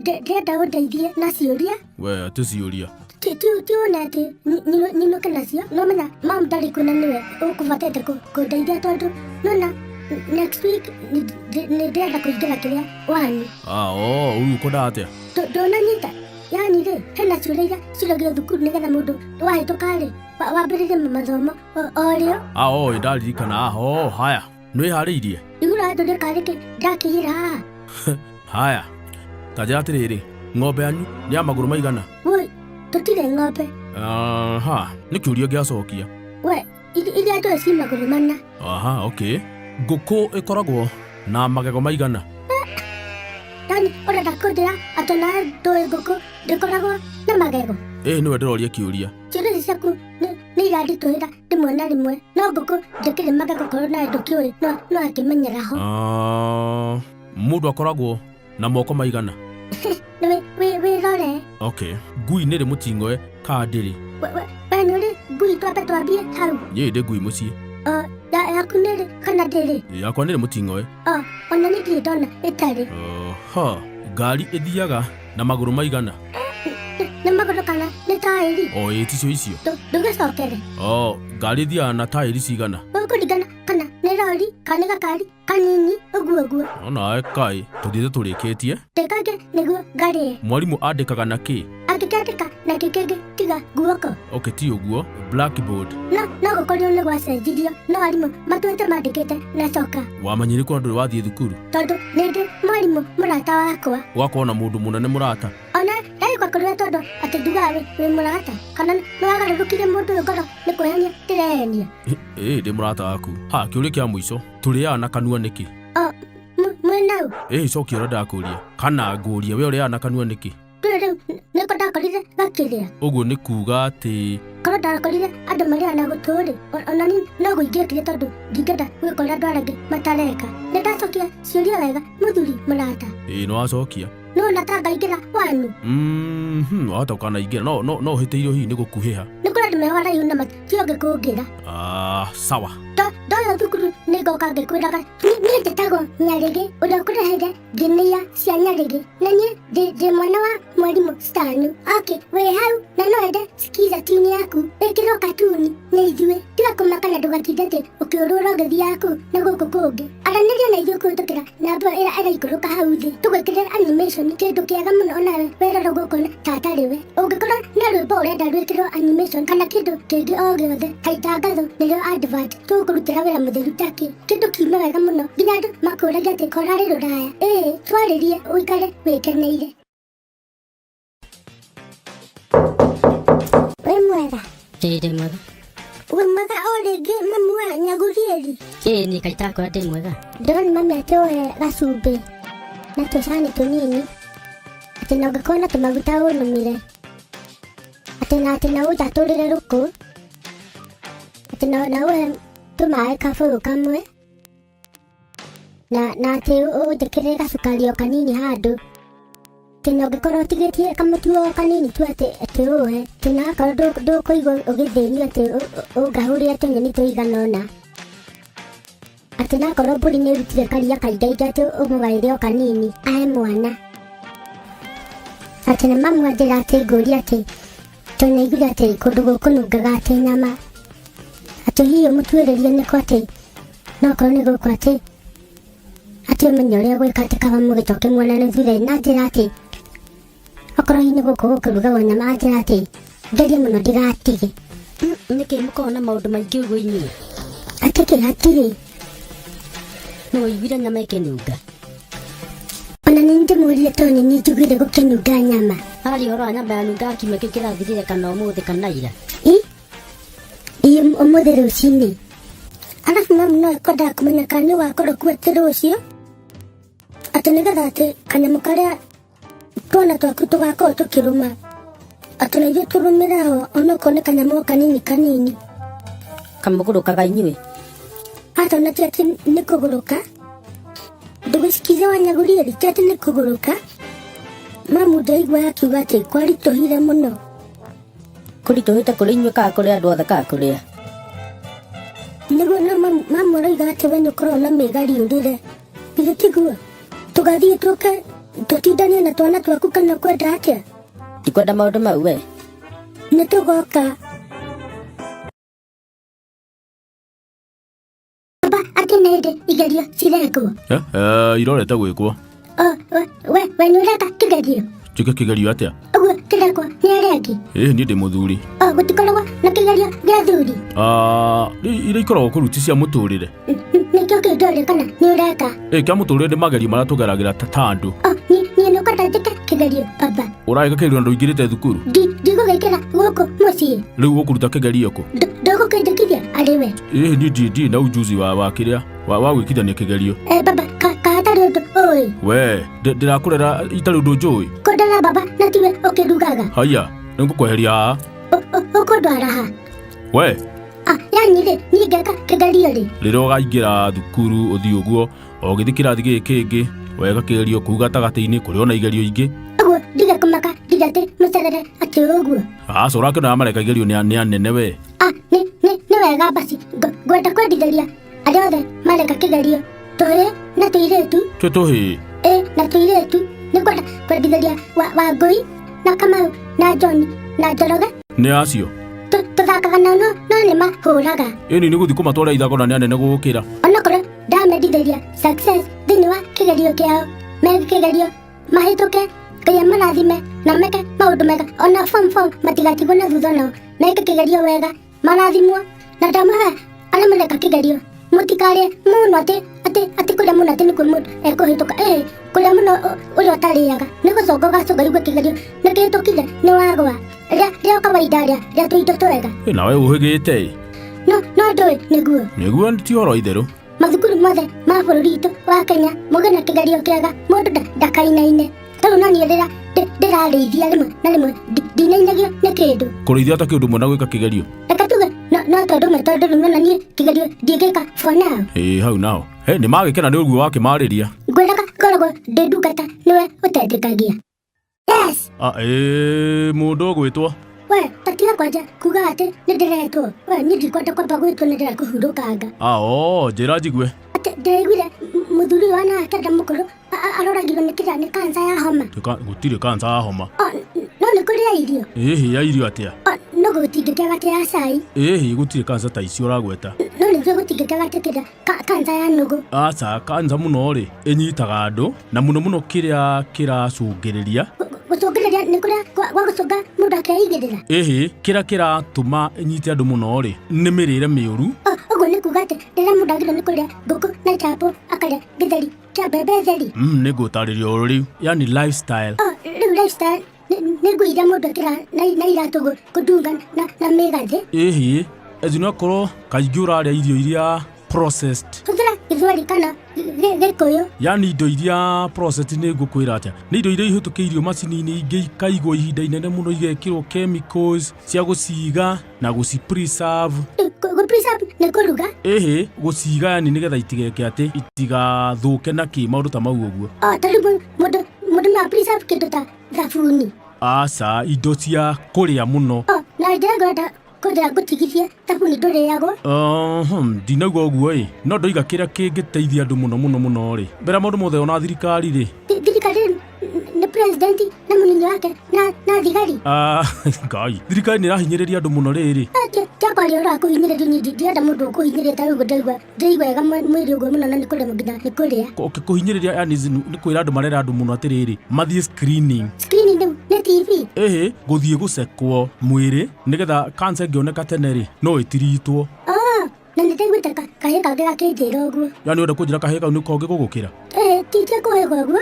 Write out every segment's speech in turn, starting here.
Ndĩrenda ũndeithie na ciũria. We atĩ ciũria? Ti ũna atĩ nyinũke nacio. No menya mam ndarĩ kuo na nĩwe ũkũbatĩte kũndeithia tondũ nona next week nĩ ndĩrenda kũingĩra kĩrĩa wanyu. Ah, oh, rĩu ũkwendaga atĩa? Ndũnanyita. Yani rĩ, hena ciũria iria ciũragio thukuru nĩgetha mũndũ wahĩtũka rĩ, wambĩrĩrie mathomo o rĩo. Ah, oh, ndaririkana. Ah, oh, haya. Nĩwĩharĩirie? Igũrũ andũ karĩ kĩ ndakĩiyĩra haha. Haya. Ta njĩra atĩrĩrĩ, ng'ombe yanyu nĩ ya magũrũ maigana? Woi, tũtirĩ ng'ombe. Aha, nĩ kĩũria ngĩacokia. We, iria njũĩ ci magũrũ mana. Aha, okay. Ngũkũ ĩkoragwo na magego maigana? Yani ũrenda kũnjĩra atĩ nawe ndũĩ ngũkũ ndĩkoragwo na magego? Ĩĩ nĩwe ndĩroria kĩũria. Ciũria ici ciaku nĩ iranditũhĩra rĩmwe na rĩmwe, no ngũkũ ndĩkĩrĩ magego korwo nawe ndũkĩũĩ no akĩmenyera ho. Ah, mũndũ akoragwo na moko maigana? Wĩrore. Okay. Ngui nĩrĩ mũting'oe kana ndĩrĩ? We nĩũrĩ ngui? Twambe twambie hau. Niĩ ndĩ ngui mũciĩ. O, yaku nĩrĩ kana ndĩrĩ? Yakwa nĩrĩ mũting'oe. O, ona niĩ ndirĩ ndona ĩtarĩ. Oho, ngari ĩthiaga na magũrũ maigana? Nĩ magũrũ kana nĩ taĩri? O ĩ ticio icio. Ndũgĩcokere. O, ngari ĩthiaga na taĩri cigana? Gũkũringana kana nĩ rori kana nĩ gakari kanini ũguo ũguo. No nawe kaĩ tũthiĩte tũrĩkĩtie. Ndĩkange nĩguo ngarĩe. Mwarimũ andĩkaga na kĩ? Angĩkĩandĩka na kĩ kĩngĩ tiga guoko? Okay, ti ũguo. Blackboard. No gũkorirwo nĩ gwacenjirio, no arimũ matuĩte mandĩkĩte na coka. Wamenyire kũ na ndũrĩ wathiĩ thukuru? Tondũ nĩ ndĩ mwarimũ mũrata wakwa. Ũgakorwo na mũndũ mũnene mũrata? Ona ndagĩkwa kũrĩwe tondũ atĩ ndugaga wĩ mũrata kana nĩ wagarũrũkire mũndũ ũyũ ngoro nĩ kwĩhenia ndĩrehenia. Ĩĩ ndĩ mũrata waku. Ha, kĩũria kĩa mũico. Tũrĩaga na kanua nĩkĩ? O, mwĩnau. Ĩĩ cokia ũrĩa ndakũria. Kana ngũrie, we ũrĩaga na kanua nĩkĩ? Ndũrĩ rĩu nĩko ndakorire gakĩrĩa. Ũguo nĩ kuga atĩ Korwo ndakorire andũ marĩaga na gũtũ rĩ, ona niĩ no gũingĩkire tondũ ndingĩenda gwĩkora andũ arĩa angĩ matareka. Nĩ ndacokia ciũria wega mũthuri mũrata? Ĩĩ nĩ wacokia. No na ta ngaingĩra wanyu. Wahota ũkanaingĩra no no no ũhĩtĩirio hihi nĩ gũkuhĩha. Nĩ kũrĩ andũ me haraihu na mationgĩkũngĩra. Ah, sawa. Ndoyo thukuru nĩ ngoka ngĩkwĩraga niĩ njĩtagwo Nyarĩgĩ ũrĩa ũkũreheire nginia cia Nyarĩgĩ na niĩ ndĩ mwana wa mwarimũ Stanu. Okay, wĩ hau na no ende skiza tune yaku ĩkĩrwo katuni nĩ ithuĩ. Tiga kũmaka na ndũgatinde atĩ ũkĩũrũra ũgĩthiaga kũu na gũkũ kũngĩ. Aranĩria na ithuĩ kũhĩtũkĩra namba ĩyo ĩrĩa ĩraikũrũka hau thĩ tũgwĩkĩrĩre animation kĩndũ kĩega mũno onawe werora ũguo ũkona ta atarĩ we. Ũngĩkorwo na rwĩmbo ũrenda rwĩkĩrwo animation kana kĩndũ kĩngĩ o gĩothe ta itangatho nĩrĩo advert, tũgũkũrutĩra wĩra mũtheru takĩ kĩndũ kiume wega mũno nginya andũ makũragia atĩ korarĩ rũraya. Ĩĩ twarĩrie ũikare wĩkeneire. Wĩ mwega? Ĩĩ ndĩ mwega. Wĩ mwega o rĩngĩ mamu wa Nyagũrieri? Ĩĩ niĩ kaitakwa ndĩ mwega. Ndĩrona mami atĩ ũhe gacumbĩ na tũcani tũnini atĩ na ũngĩkorwo na tũmaguta ũnũmĩre atĩ na ũnjatũrĩre rũkũ atĩ na ũhe tũmaĩ kabũyũ kamwe na atĩ ũnjĩkĩrĩre gacukari o kanini handũ atĩ na ũngĩkorwo ũtigĩtie kamũtu o kanini tu atĩ ũhe atĩ na akorwo ndũkũigua ũgĩthĩnio atĩ ũngahũrĩre tũnyeni tũigana ũna atĩ na akorwo mbũri nĩ ĩrutire karia kaingaingĩ atĩ ũmũgaĩre o kanini ahe mwana atĩ na mamu anjĩra atĩ ngũrie atĩ tondũ nĩaiguire atĩ kũndũ gũkũnungaga atĩ nyama atĩ hihi ũmũtuĩrĩrie nĩkũ atĩ no korwo nĩ gũkũ atĩ ũmenye ũrĩa gwĩka atĩ kaba mũgĩcoke muonane thutha-inĩ na njĩra atĩ okorwo hihi nĩ gũkũ gũkĩrugagwo nyama anjĩra atĩ ngerie mũno ndigatige. Nĩkĩ mũkoragwo na maũndũ maingĩ ũguo inyuĩ? Atĩ kĩ hatirĩ. Nĩ ũiguire nyama ĩkĩnunga? Ona nĩ ndĩmũrire tondũ nĩ niĩ njiguire gũkĩnunga nyama. Aria ũhoro wa nyama yanungaga kiumia kĩu kĩrathirire kana ũmũthĩ kana ira? Ĩ, ĩ ũmũthĩ rũcinĩ. Arabu mamu no ekwendaga kũmenya kana nĩ ũgakorwo kuo atĩ rũciũ, atĩ nĩgetha atĩ kanyamũ karĩa twana twaku tũgakorwo tũkĩrũma atĩ na ithuĩ tũrũmĩre ho onokorwo nĩ kanyamũ o kanini kanini. Kamũgũrũkaga inyuĩ? Aca, ti atĩ nĩ kũgũrũka. Ndũgĩcikize wa Nyagũrieri, ti atĩ nĩ kũgũrũka. Mamu ndaigua akiuga atĩ kwaritũhire mũno. Kũritũhĩte kũrĩ inyuĩ kana kũrĩ andũ othe kana kũrĩ a? Nĩguo, no mamu aroiga atĩ we nĩ ũkoragwo na mĩgariũrĩre. Githĩ tiguo? Tũgathiĩ tũke Tũtindanie na twana twaku kana ũkwenda atĩa? Ndikwenda maũndũ mau we. Nĩ tũgoka. Baba atĩ nĩ hĩndĩ igerio cirekwo. Eh, eh, irorete gwĩkwo. O, we we nĩ ũreka kĩgerio? Njĩke kĩgerio atĩa? Ũguo kĩrekwo nĩ arĩa angĩ. Ĩĩ niĩ ndĩ mũthuri. O, gũtikoragwo na kĩgerio gĩa athuri. Ah, iria ikoragwo kũu ti cia mũtũrĩre. Nĩkĩo kĩu ndĩroria kana nĩ ũreka. Ĩ kĩa mũtũrĩre nĩ magerio marĩa tũgeragĩra ta andũ. O, niĩ nĩ ũkwenda njĩke kĩgerio baba? Ũragĩka kĩgerio na ndũingĩrĩte thukuru? Ndigũgĩkĩra gũkũ mũciĩ. Rĩu ũkũruta kĩgerio kũ? Ndũgũkĩnjĩkithia arĩ we. Ĩĩ niĩ ndirĩ na ujuzi wa kĩrĩa wa gwĩkithania kĩgerio. Eh, baba ka hatarĩ ũndũ ũĩ. We, ndĩrakũrera itarĩ ũndũ njũĩ. Kũndora baba na tiwe ũkĩrugaga. Haiya, nĩngũkweheria haha. Ũkũndwara ha? We. Ah, yani rĩ, niĩ ngeka kĩgerio rĩ. Rĩrĩa ũkaingĩra thukuru ũthiĩ ũguo, o ũgĩthiĩ kĩrathi gĩkĩ kĩngĩ, weka kĩgerio kũu gatagatĩ-inĩ kũrĩ ona igerio ingĩ. Ũguo ndige kũmaka ndige atĩ mũcerere atĩ ũguo. Aca ũrakĩona arĩa mareka igerio nĩ anene we. Ah, nĩ wega basi, ngwenda kwendithĩria arĩa othe mareka kĩgerio, tũhĩĩ na tũirĩtu. Twĩ tũhĩĩ? Ĩ, na tũirĩtu. Nĩ ngwenda kwendithĩria Wangũi na Kamau na John na Njoroge. Nĩ acio? Tũthakaga nao no nĩ mahũraga. Ĩni nĩ gũthiĩ kũmatwara ithako na nĩ anene gũgũkĩra. Onokorwo ndamendithĩria success thĩinĩ wa kĩgerio kĩao, meke kĩgerio mahĩtũke, Ngai amarathime na meke maũndũ mega, ona form 4 matigatigwo na thutha nao, meke kĩgerio wega, marathimwo. Na ndamahoya arĩa mareka kĩgerio mũtikarĩe mũno atĩ kũrĩa mũno atĩ nĩkuo mũndũ ekũhĩtũka. Ĩĩ, kũrĩa mũno ũrĩa ũtarĩaga nĩ gũconga ũgaconga igue kĩgerio nĩ kĩhĩtũkire nĩ wagwa. Rĩa kawaida rĩa tũindo twega. Ĩ, nawe ũhĩgĩte ĩ. No ndũĩ nĩguo. Nĩguo ti ũhoro itherũ. Mathukuru mothe ma bũrũri witũ wa Kenya mũgĩe na kĩgerio kĩega, mũndũ ndakainaine. Tarĩu no niĩ rĩrĩa ndĩrarĩithia rĩmwe na rĩmwe ndinainagio nĩ kĩndũ. Kũrĩithia ta kĩũndũ ũmwe na gwĩka kĩgerio? Reke tuge no tondũ ũmwe, tondũ rĩu nona niĩ kĩgerio ndingĩka for now. Ĩĩ, hau naho. He, nĩ magĩkena nĩ ũguo wakĩmarĩria. Ngwĩraga ngoragwo ndĩ ndungata nĩwe ũtendekagia. Yes. Ah, ĩĩ, mũndũ ũgwĩtwo. We, tatiga kwanja kuga atĩ nĩ ndĩretwo. We, niĩ ndikwenda kwamba gwĩtwo nĩ ndĩrenda kũhurũkanga. Ah, oh, njĩra njigue. Atĩ ndĩraiguire mũthuri ũyũ wa nake mũkũrũ aroragirwo nĩ kĩrĩa nĩ kansa ya homa. Gũtirĩ kansa ya homa. O, no nĩ kũrĩa irio. Ĩhĩ, ya irio atĩa? O, no gũtingĩkĩaga atĩ ya cai. Ĩhĩ, gũtirĩ kansa ta icio ũragweta. No nĩguo gũtingĩkĩaga atĩ kĩrĩa kansa ya nũgũ. Aca, kansa mũno rĩ, ĩnyitaga andũ, na mũno mũno kĩrĩa kĩracũngĩrĩria. Gũcũngĩrĩria nĩ kũrĩa gwa gũcũnga mũndũ akeigĩrĩra. Ĩhĩ, kĩrĩa kĩratũma ĩnyite andũ mũno rĩ, nĩ mĩrĩre mĩũru. O, ũguo nĩ kuga atĩ rĩrĩa mũndũ agĩrĩirwo nĩ kũrĩa ngũkũ na chapo akarĩa gĩtheri kĩa mbembe theri. Nĩ ngũtarĩria ũrũ rĩu, yani lifestyle. O, rĩu lifestyle nĩ nguo iria mũndũ ekĩraga na iratũ kũndunga na mĩgathĩ. Ĩhĩ, ezi no akorwo kaingĩ ũrarĩa irio iria processed. Hũthĩra gĩthweri kana gĩkũyũ. Yani indo iria processed nĩ ngũkwĩra atĩa? Nĩ indo iria ihĩtũkĩirio macini-inĩ ingĩ ikaigwo ihinda inene mũno igekĩrwo chemicals cia gũciga na gũci-preserve. Gũ-preserve nĩ kũruga? Ĩhĩ, gũciga yani nĩgetha itigeke atĩ itigathũke na kĩ maũndũ ta mau ũguo. O, ta rĩu mũndũ no a-preserve kĩndũ ta thabuni. Aca, indo cia kũrĩa mũno. O, na njĩra ngwenda kũrĩa ngũtigithie thabuni ndũrĩagwo. Ndinauga ũguo ĩ, no ndoiga kĩrĩa kĩngĩteithia andũ mũno mũno mũno rĩ. Mbere maũndũ mothe ona thirikari rĩ. Thirikari nĩ president na mũnini wake na thigari. Ah, Ngai. Thirikari nĩ ĩrahinyĩrĩria andũ mũno rĩrĩ. Tia kwaria ũhoro wa kũhinyĩrĩrio, niĩ ndingĩenda mũndũ ũkũhinyĩrĩria ta rĩu ndĩraigua wega mwĩrĩ ũguo mũno na nĩ kũrĩa nginya nĩ kũrĩa. Okay, kũhinyĩrĩria yani nĩ kwĩra andũ marera andũ mũno atĩrĩrĩ, mathiĩ screening. Screening rĩu nĩ TV? Ĩhĩ, gũthiĩ gũcekwo mwĩrĩ nĩgetha cancer ĩngĩoneka tene rĩ, no ĩtiritwo. Oh, na nĩ ndaiguĩte kahĩĩ kangĩ gakĩnjĩra ũguo. Yani ũrenda kũnjĩra kahĩĩ kau nĩko gĩgũgũkĩra? Ĩĩ, ti kũhĩga ũguo,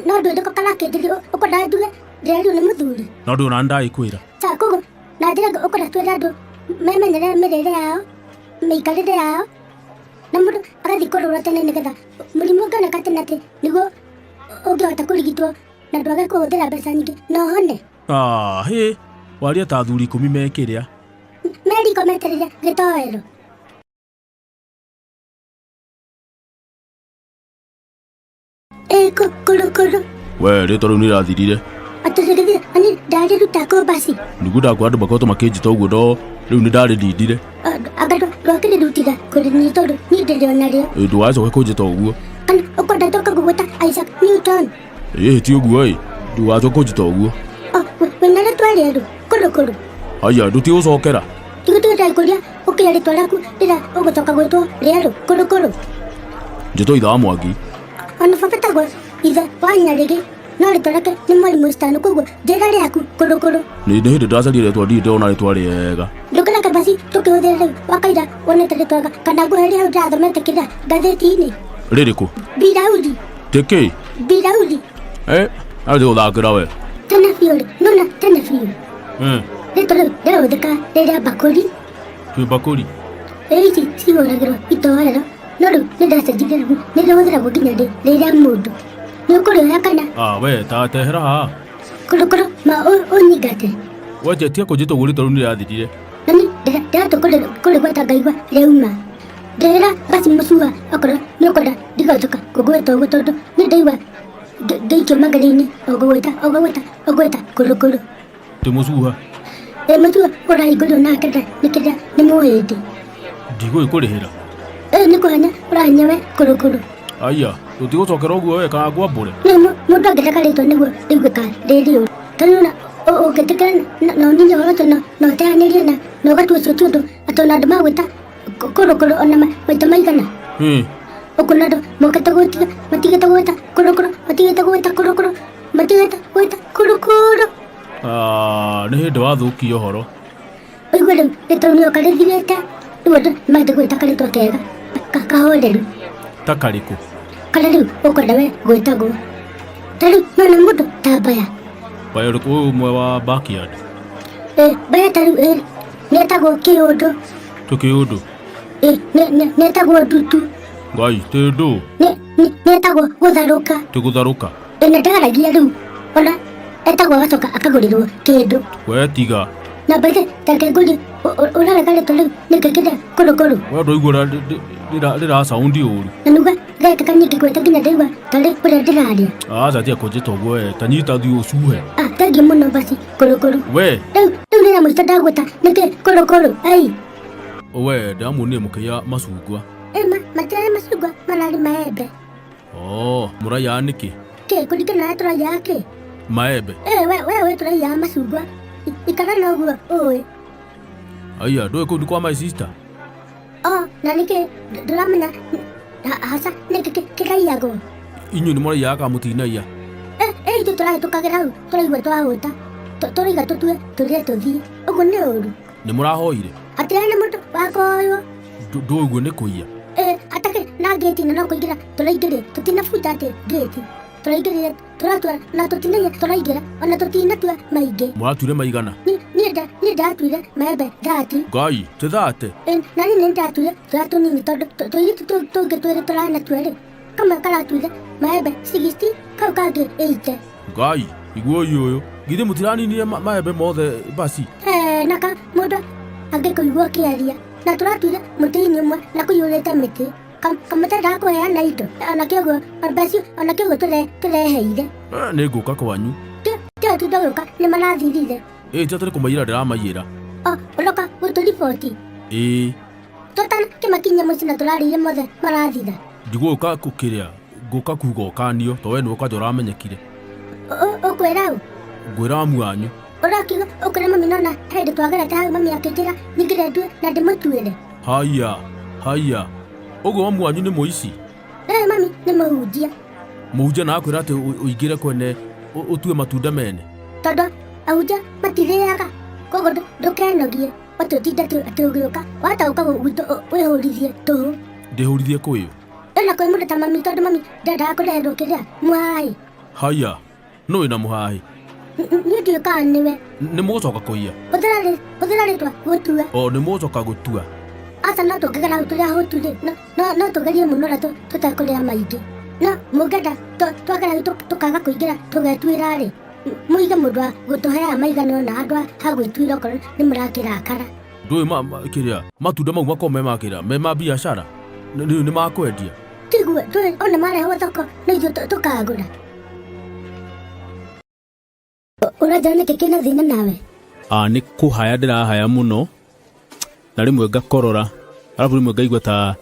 no ndũĩ nĩko karakĩnjĩra ũkwenda nduge ndĩrerirwo nĩ mũthuri. No ndũĩ ona nĩndagĩkwĩra. Sawa, koguo na njĩra ĩngĩ ũkwenda twĩre andũ memenyerere mĩrĩre yao, mĩikarĩre yao, na mũndũ agathiĩ kũrorwo tene nĩgetha mũrimũ ũngĩoneka tene atĩ nĩguo ũngĩhota kũrigitwo na ndwage kũhũthĩra mbeca nyingĩ na ũhone. Ah, hĩ, waria ta athuri ikũmi mekĩrĩa. Meriko metereire gĩtoero. Ĩ, kũrũkũrũ. We, rĩtwa rĩu nĩrĩrathirire. Atĩ rĩgĩthira, ani ndarĩruta kũ basi? Nĩguo ndakora andũ makoretwo makĩnjĩta ũguo no rĩu nĩndarĩrindire. Anga ndwakĩrĩrutire kũrĩ niĩ tondũ niĩ ndĩrĩ onarĩo. Ĩ, ndũgacoke kũnjĩta ũguo. Kana ũkwenda njoke gũgwĩta Isaac Newton? Ĩĩ ti ũguo ĩ. Ndũgatua kũnjĩta ũguo. O, wĩna rĩtwa rĩerũ kũrũkũrũ. Haiya ndũtigũcokera. Tiga ndakũria ũkĩhe rĩtwa rĩaku rĩrĩa ũgũcoka gwĩtwo rĩerũ kũrũkũrũ. Njĩtwo ithe wa Mwangi. Ona baba etagwo ithe wa Nyarĩgĩ no rĩtwa rĩake nĩ mwarimũ Stano koguo njĩra rĩaku kũrũkũrũ. Nĩ nĩ hĩndĩ ndĩracaria rĩtwa ndirĩ ndĩrona rĩtwa rĩega. Ndũkĩreke basi tũkĩhũthĩre rĩu wakaira wonete rĩtwa rĩega kana ngũhe rĩu ndĩrathomete kĩrĩa ngathĩti-inĩ. Rĩrĩkũ? Biraudi. Tĩkĩ? Biraudi. Eh, arĩ gũthakĩra we. Tene biũ rĩ, nona tene biũ. Rĩtwa rĩu rĩrahũthĩka rĩrĩa mbakũri. Twĩ mbakũri. Ĩ ici cihũragĩrwo itoero no rĩu nĩ ndacenjirie rĩu nĩ rĩhũthĩragwo nginya rĩrĩa mũndũ. Nĩ ũkũrĩoya kana? Ah, we ta tehera haha. Kũrũkũrũ ma ũnyingate. We tia kũnjĩta ũguo rĩtwa rĩu nĩ rĩrathirire. Na niĩ ndĩratua kũrĩgweta ngaigua rĩauma. Ndĩrĩra basi mũcua okorwo nĩ ũkwenda ndigacoka kũgweta ũguo tondũ nĩ ndaigua ngĩikio mageri-inĩ o ngũgwĩta o ngũgwĩta o ngũgwĩta kũrũkũrũ. Tĩ mũcuha. Ĩ mũcua ũrahingũrio nake nĩ kĩrĩa nĩ mũhĩndĩ. Ndigũĩ kũrĩhĩra. Ĩ nĩ kũhanya ũrahanya we kũrũkũrũ. Aya, tũtigũcokera ũguo we kana ngwambũre. Nĩ mũndũ angĩrega rĩtwa nĩguo rĩiguĩka rĩ rĩũru. Tondũ ona ũngĩtĩkĩra na ũnine ũhoro ũcio na ũteanĩrie na ũgatua ũcio ti ũndũ atĩ ona andũ magwĩta kũrũkũrũ ona maita maigana. Ũkuona andũ mokĩte gwĩtiga matigĩte gwĩta kũrũkũrũ matigĩte gwĩta kũrũkũrũ matigĩte gwĩta kũrũkũrũ. Ah, nĩ hĩndĩ wathũkia ũhoro. Ũigue rĩu rĩtwa rĩu nĩoka rĩthirĩte rĩu andũ nĩmagĩte gwĩta karĩtwa kega kahoreru. Ta karĩkũ? Karĩa rĩu ũkwenda we gwĩtagwo. Ta rĩu nona mũndũ ta Mbaya. Mbaya ũrĩkũ ũyũ ũmwe wa backyard? Ĩ Mbaya ta rĩu ĩ nĩetagwo Kĩũndũ. Tũ Kĩũndũ? Ĩ nĩetagwo Ndutu. Ngai tĩ ndũ? Nĩetagwo Gũtharũka. Tĩ Gũtharũka? Ĩ na ndaragia rĩu ona etagwo agacoka akagũrĩrwo kĩndũ. We tiga. Na mbaithe tareke ngũrie ũrarega rĩtwa rĩu nĩkĩ kĩrĩa kũrũkũrũ. We ndũraigua ũrĩa rĩra sound ũru. Na nĩguo ndagĩka nyingĩ gwĩta nginya ndaigua tarĩ ũrĩa ndĩraria. Aca tiga kũnjĩta ũguo we ta nyita thiĩ ũcuhe. Ah, thengiũ mũno basi kũrũkũrũ. We. Rĩu rĩu rĩrĩa mũico ndagwĩta nĩkĩ kũrũkũrũ ai. We ndĩramuonire mũkĩiya macungwa. Ĩma matirarĩ macungwa mararĩ maembe. Oh, mũraiyaga nĩkĩ? Kĩ kũringana na tũraiyaga kĩ? Maembe. Eh, we we we tũraiyaga macungwa. Ikara na ũguo ũĩ. Aya, ndũĩ kũu nĩ kwa my sister? Oh, na nĩkĩ ndũramenya haca nĩkĩ kĩraiyagwo? Inyuĩ nĩ mũraiyaga kana mũtinaiya? Eh, eh, ithuĩ tũrahĩtũkagĩra hau tũraigua twahũta. Tũraiga tũtue tũrĩe tũthiĩ. Ũguo nĩ ũru. Nĩ mũrahoire? Hatirarĩ na mũndũ wa kũhoywo. Ndũĩ ũguo nĩ kũiya? Eh, atakĩ na ngĩti na no kũingĩra tũraingĩrire tũtinabuta atĩ ngĩti tũraingĩrire tũratua na tũtinaiya tũraingĩra ona tũtinatua maingĩ. Mũratuire maigana? Niĩ ndatuire maembe 30. Ngai, ti 30? Na niĩ nĩ ndatuire tũrĩa tũnini tondũ tũirĩtu tũngĩ twĩrĩ tũranatuo rĩ, kamwe karatuire maembe 60, kau kangĩ 80. Ngai, iguoi ũyũ. Githĩ mũtiraninire maembe mothe basi? Eh, naka mũndũ angĩkũigua ũkĩaria. Na tũratuire mũtĩ-inĩ ũmwe na kũiyũrĩte mĩtĩ. Kamũtendaga kũheana indo, ona kĩoguo, mbeca, ona kĩoguo tũreheire. Eh, nĩ ngũka kwanyu. Tiga tu ndagũka, nĩ marathirire. Ĩ, ti atĩ nĩ kũmaiyĩra ndĩramaiyĩra. O, ũroka gũtũriboti. Ĩ. Tũtana kĩmakinyia mũciĩ na tũrarĩire mothe marathira. Ndigũka kũkĩrĩa, ngũka kuga ũkanio, to we nĩwe kwanja ũramenyekire. Ũkwĩra ũ? Ngwĩra mamu wanyu. Ũrakiuga ũkwĩra mami nona hĩndĩ twagerete hau mami akĩnjĩra nyingĩre ndue na ndĩmũtuĩre. Haiya, haiya. Ũguo mamu wanyu nĩ mũici? Eh, mami nĩ mũhunjia. Mũhunjia na akwĩra atĩ ũingĩre kwene ũtue matunda mene? Tondũ ahunjia matirĩaga, koguo ndũkenogie ũtũtinde atĩ ũgĩũka wahota gũka gwitũ wĩhũrithie tũhũ. Ndĩhũrithie kwĩũ? Ĩna kwĩ mũndũ ta mami tondũ mami ndendaga kũreherwo kĩrĩa mũhaĩ. Haiya, nũ wĩna mũhaĩ? Niĩ ndiũĩ kana nĩwe. Nĩ mũgũcoka kũiya? Hũthĩra rĩtwa gũtua. O, nĩ mũgũcoka gũtua. Aca no tũngĩgera hau tũrĩ ahũtu rĩ, no tũgerie mũno ũrĩa tũtekũrĩa maingĩ. No mũngĩenda twagera hau tũkaga kũingĩra tũgetuĩra rĩ, mũige mũndũ wa gũtũheaga maigana ũna handũ ha gwĩtuĩra okorwo nĩ mũrakĩrakara. Ndũĩ kĩrĩa matunda mau makoragwo me ma kĩrĩa, me ma biacara, nĩ ma kwendia. Tiguo, ndũĩ ona marehwo thoko no ithuĩ tũkagũra. Ũranjĩra nĩkĩ kĩna thĩna nawe? Nĩ kũhaya ndĩrahaya mũno, na rĩmwe ngakorora, arabu rĩmwe ngaigua ta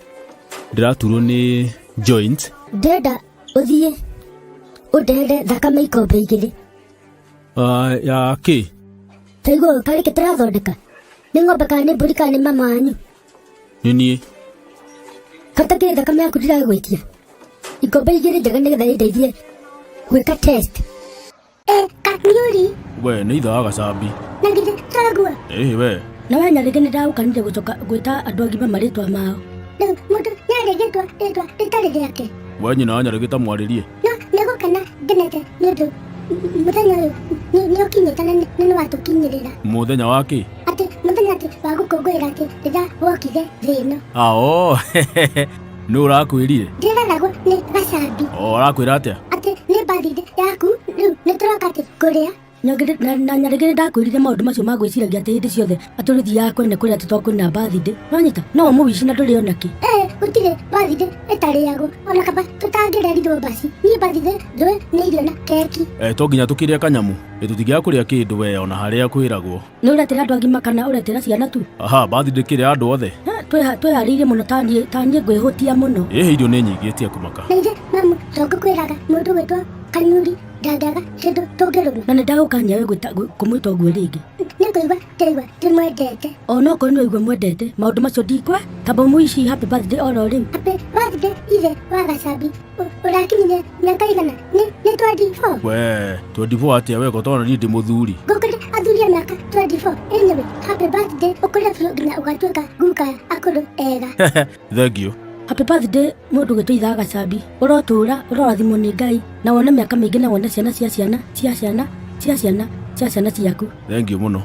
ndĩraturwo nĩ joint. Ndĩrenda ũthiĩ Ũndehere thakame ikombe igĩrĩ. Ah, ya kĩ? Taigua karĩ kĩ tũrathondeka? Nĩ ng'ombe kana nĩ mbũri kana nĩ mama wanyu? Nĩ niĩ. Katakĩrĩ thakame yaku ndĩragwĩtia. Ikombe igĩrĩ njega nĩgetha ĩndeithie gwĩka test. Eh, kanyuri. We nĩ ithe wa gacambi. Na githĩ twaguo? Ĩhĩ we. Na we Nyarĩgĩ nĩ ndagũkanire gũcoka gwĩta andũ agima marĩtwa mao. Rĩu mũndũ nĩarĩgĩtwa rĩtwa rĩtarĩ rĩake. We nyina wa Nyarĩgĩ ta mwarĩrie. No nĩgũkena ngenete nĩ ũndũ mũthenya ũyũ nĩ ũkinyĩte na nĩ watũkinyĩrĩra. Mũthenya wa kĩ? Atĩ mũthenya atĩ wa gũkũngũĩra atĩ rĩrĩa wokire thĩ ĩno. Ao. Nũ ũrakwĩrire? Ndĩreragwo nĩ gacambi. O arakwĩra atĩa? Atĩ nĩ birthday yaku rĩu nĩ tũroka atĩ kũrĩa. Na Nyarĩgĩ nĩ ndakwĩrire maũndũ macio ma gwĩciragia atĩ hĩndĩ ciothe atĩ ũrĩthiaga kwene kũrĩa atĩ to kwĩna birthday. Wanyita? No ũmũwici na ndũrĩ ona kĩ. Eh, gũtirĩ birthday ĩtarĩagwo ona kaba tũtangĩrerirwo basi. Niĩ birthday njũĩ nĩ irio na keki. Eh, to nginya tũkĩrĩa kanyamũ. Ĩ tũtingĩaga kũrĩa kĩndũ we ona harĩa kwĩragwo. Nĩ ũretĩra andũ agima kana ũretĩra ciana tu? Aha, birthday kĩrĩa andũ othe. Twĩharĩirie mũno taniĩ ngwĩhũtia mũno. Ĩhĩ irio nĩ nyingĩ tia kũmaka. Na ithe mamu to ngũkwĩraga mũndũ gwĩtwo Kanyuri ndangĩaga kĩndũ tũngĩrũma. Na nĩ ndagũkania we kũmwĩta ũguo rĩngĩ. Nĩ ngũigua ndĩraigua ndĩmwendete. Onokorwo nĩ ũraigua mwendete, maũndũ macio ndikwe, tamba ũmũici happy birthday oro rĩu. Happy birthday ithe wa Gacambi. Ũrakinyirie mĩaka igana? Nĩ 24. We, 24 atĩa we kotona niĩ ndĩ mũthuri. Ngũkũrĩ athuri a mĩaka 24. Anyway, happy birthday ũkũre biũ nginya ũgatuĩka guka akũrũ ega. Thank you. Happy birthday mũndũ gwĩtwo ithe wa Gacambi. Ũrotũra, ũrorathimwo nĩ Ngai na wone mĩaka mĩingĩ na wone ciana cia ciana cia ciana cia ciana cia ciana ciaku. Thank you mũno.